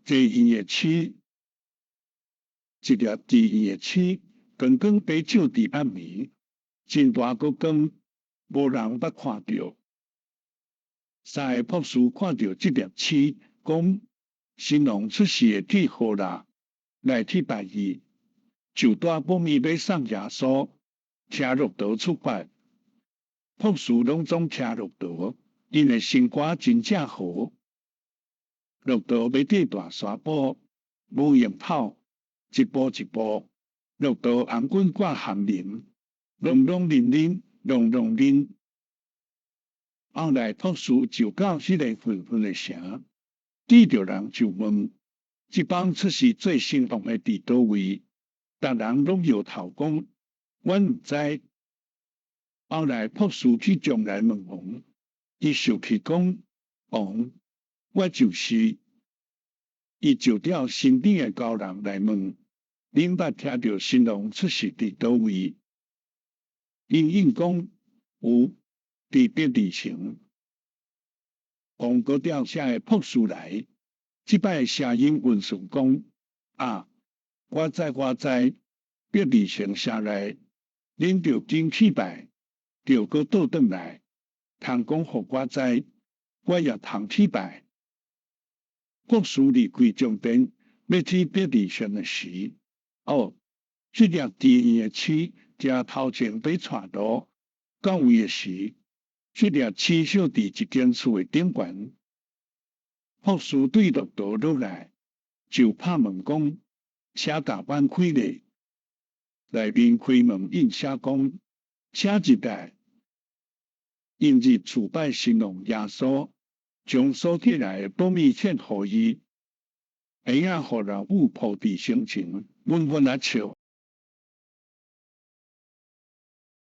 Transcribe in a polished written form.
濟院的鼠，一粒寺院的鼠，剛剛爬照佇暗暝，真大個光，無人捌看著。三个博士看著這粒鼠，講新郎出世的鐵好啦，來去拜伊，就帶寶物欲送耶穌，騎駱駝出發。博士攏總騎駱駝，𪜶的身軀真正好。駱駝欲佇大沙坡，無用跑，一步一步，駱駝頷頸掛含奶，攏攏啉啉，攏攏啉。後來博士就到彼個遠遠的城，拄著人就問：這擺出世做新郎的佇佗位？逐人攏搖頭講：阮毋知。後來博士去將來問王，伊受氣講：王，我就是。伊就調身邊的高人來問：恁捌聽著新郎出世佇佗位？𪜶應講：有，佇伯利恆。王閣調遮个博士來，這擺聲音溫順講：啊，我知我知，伯利恆城內，恁著緊去拜，著閣倒轉來，通講予我知，我也通去拜。博士離開終殿，欲去伯利恆的時，哦，這粒寺院的鼠正頭前欲帶路，到位的時，這粒鼠小佇一間厝的頂懸。博士對駱駝落來，就拍門講：請共阮開咧。內面開門應聲講：請入來。𪜶入厝拜新郎耶穌，將所提來的寶物獻予伊，嬰仔予老母抱佇身前，穩穩仔笑。